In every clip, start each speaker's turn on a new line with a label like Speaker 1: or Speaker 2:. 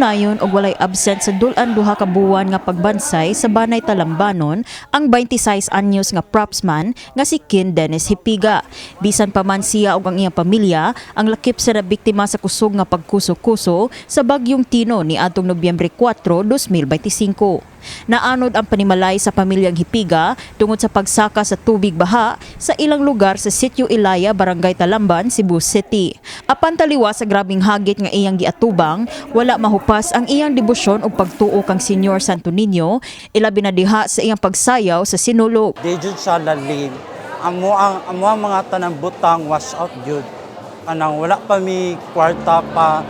Speaker 1: Nahiunayon og walay absent sa dul-an 2 ka buwan nga pagbansay sa Banay Talambanon ang 26 anyos nga propsman nga si Kin Dennis Hipiga. Bisan pa man siya og ang iyang pamilya ang lakip sa nabiktima sa kusog nga pagkuso-kuso sa bagyong Tino ni adtong Nobyembre 4, 2025. Naanod ang panimalay sa pamilyang Hipiga tungod sa pagsaka sa tubig baha sa ilang lugar sa Sitio Ilaya, Barangay Talamban, Cebu City. Apan taliwa sa grabing hagit nga iyang giatubang, wala mahupas ang iyang debosyon ug pagtuo kang Senyor Santo Niño, ilabi na diha sa iyang pagsayaw sa sinulog.
Speaker 2: Di jud siya lalim. Amo ang mga tanang butang wash out jud. Kanang wala pa mi kwarta pa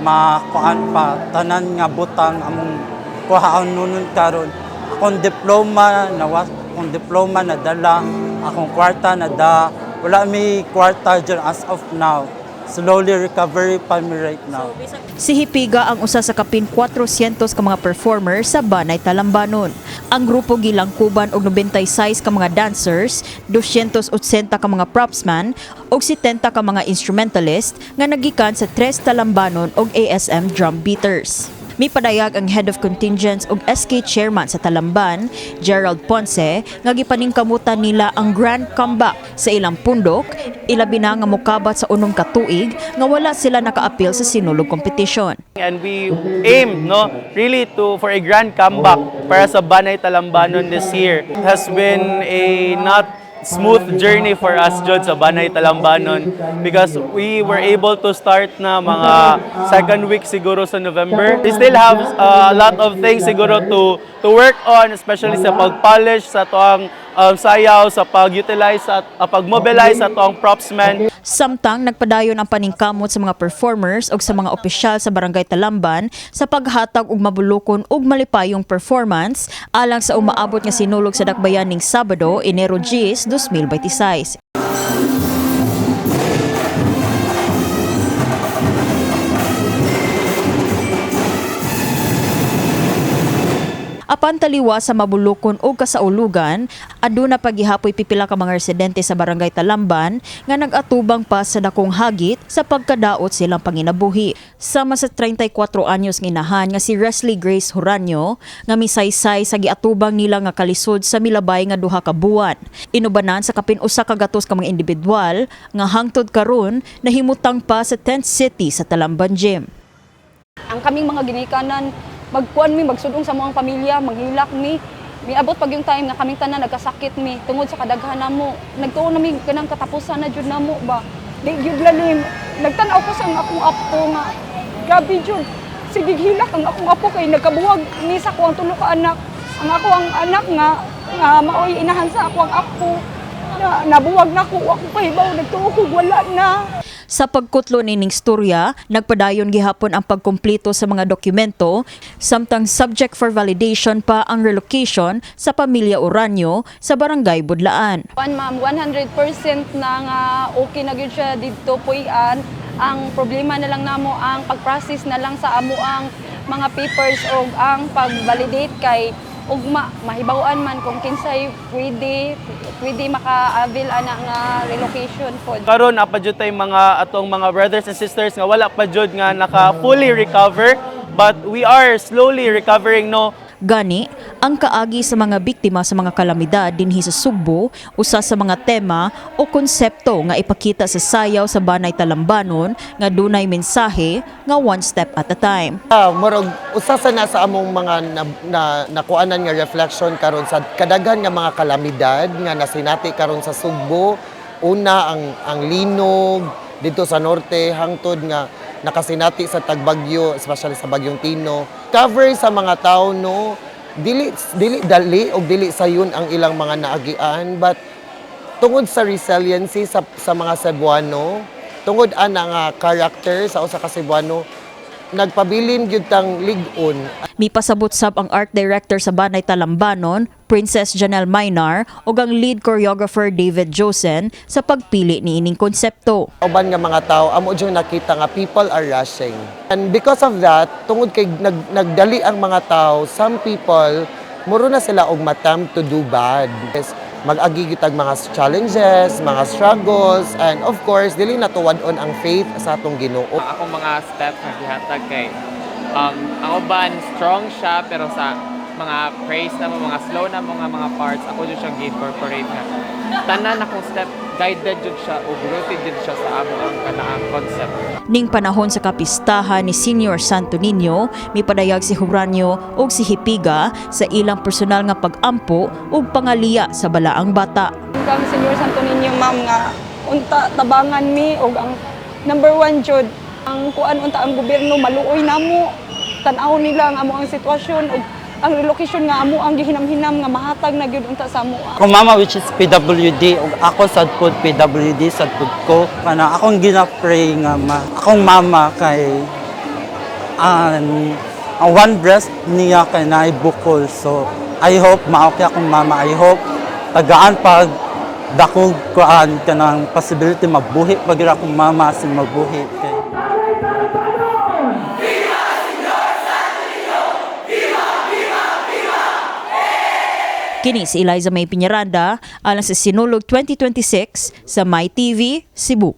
Speaker 2: makuan pa tanan nga butang among kuhaon nunon karon. Akong diploma na akong diploma na dala, akong kwarta na da. Wala mi kwarta jud as of now. Slowly recovery pa mi right now.
Speaker 1: Si Hipiga ang usa sa kapin 400 ka mga performer sa Banay Talambanon. Ang grupo gilangkuban og 96 ka mga dancers, 280 ka mga propsman ug 70 ka mga instrumentalist nga nagikan sa Tres Talambanon ug ASM drum beaters. Mipadayag ang head of contingents ug SK chairman sa Talamban, Gerald Ponce, nga gipaningkamutan nila ang grand comeback sa ilang pundok, ilabi na nga mokabat sa 6 ka tuig nga wala sila nakaapil sa Sinulog competition.
Speaker 3: And we aim, no, really to for a grand comeback para sa Banay Talambanon this year. It has been a not smooth journey for us jud sa Banay Talambanon because we were able to start na mga second week siguro sa November. We still have a lot of things siguro to work on, especially sa pag-polish sa atoang sayaw, sa pag-utilize sa pag-mobilize sa atoang propsmen.
Speaker 1: Samtang nagpadayon ang paningkamot sa mga performers ug sa mga opisyal sa Barangay Talamban sa paghatag og mabulukon ug malipayong performance alang sa umaabot nga sinulog sa Dakbayan ning Sabado, Enero 10, 2026. Apan taliwa sa mabulukon o kasaulugan, aduna pagihapoy pipila ka mga residente sa Barangay Talamban nga nag-atubang pa sa dakong hagit sa pagkadaot silang panginabuhi. Sama sa 34 anyos nga inahan nga si Reslie Grace Horanyo nga misaysay sa giatubang nila nga kalisod sa milabay nga 2 ka buwan. Inubanan sa kapin 100 ka mga individual nga hangtod karon nahimutang pa sa tent city sa Talamban Gym.
Speaker 4: Ang kaming mga ginikanan, magkuan mi, magsudong sa mga pamilya, manghilak mi. Miabot pag yung time nga kaming tanan nagkasakit mi tungod sa kadaghan namo. Nagtuo na mi kanang katapusan na jud namo ba. Di gyud lalim. Nagtan-aw ko sa ang akong apo nga grabe jud. Sige, hilak ang akong apo kay nagkabuwag ni sa ako ang tulo ka anak. Ang ako ang anak nga nga maoy inahan sa ako ang apo. Na, nabuwag na ko, ako pahibaw, nagtuo ko wala na.
Speaker 1: Sa pagkutlo nining storya, nagpadayon gihapon ang pagkumpleto sa mga dokumento, samtang subject for validation pa ang relocation sa pamilya Uranyo sa Barangay Budlaan.
Speaker 4: Kuan ma'am, 100% na nga okay na gyud siya didto puy-an. Ang problema na lang namo ang pag-process na lang sa amo ang mga papers o ang pag-validate kay ugma mahibaw-an man kung kinsay pwede pwede maka-avail ana nga relocation pod.
Speaker 3: Karon naa pa jud tay mga atong mga brothers and sisters nga wala pa jud nga naka fully recover, but we are slowly recovering, no.
Speaker 1: Gani, ang kaagi sa mga biktima sa mga kalamidad dinhi sa Sugbo, usa sa mga tema o konsepto nga ipakita sa sayaw sa Banay Talambanon nga dunay mensahe nga one step at a time.
Speaker 5: Murag usa sa nasa among mga na nakuanan nga reflection karon sa kadaghan nga mga kalamidad nga nasinati karon sa Sugbo. Una ang linog dito sa norte hangtod nga nakasinati sa tagbagyo, especially sa bagyong Tino. Cover sa mga tao, no, dili dili dali og dili sayon ang ilang mga naagian, but tungod sa resiliency sa mga Cebuano, tungod ana nga character sa usa ka Cebuano, nagpabilin gyud tang lig-on.
Speaker 1: Mipasabot sab ang art director sa Banay Talambanon, Princess Janelle Mainar, ug ang lead choreographer David Josen sa pagpili niining konsepto.
Speaker 5: Uban nga mga tao, amo jud nakita nga people are rushing. And because of that, tungod kay nagdali ang mga tao, some people muro na sila og matam to do bad. Yes, mag-agi gyud tag mga challenges, mga struggles, and of course, dili na tuwad-on ang faith sa atong Ginoo.
Speaker 6: Akong mga steps nga gihatag kay Ang uban strong siya, pero sa mga praise na mo, mga slow na mga parts, ako jud siyang gi-incorporate nga. Tanan akong step guided jud siya ug rooted jud siya sa amo ang kanaang concept.
Speaker 1: Ning panahon sa kapistahan ni Senior Santo Niño, mipadayag si Juranyo ug si Hipiga sa ilang personal nga pag-ampo ug pangaliya sa balaang bata.
Speaker 4: Kang Senyor Santo Niño, ma'am, nga unta tabangan mi og ang number one jud ang kuan, unta ang gobyerno maluoy namo, tan-aw nila ang amo ang sitwasyon ug ang relocation nga amo ang gihinam-hinam nga mahatag na gyud unta sa amo.
Speaker 2: Akong mama, which is PWD, ug ako sad pud PWD sad pud ko. Kana akong gina-pray nga ma akong mama kay ang one breast niya kay naay bukol. So I hope maokay akong mama. I hope tagaan pag dakog kuan kanang possibility mabuhi pag akong mama sin mabuhi kay.
Speaker 1: Kini si Eliza May Piñaranda alang sa Sinulog 2026 sa MyTV Cebu.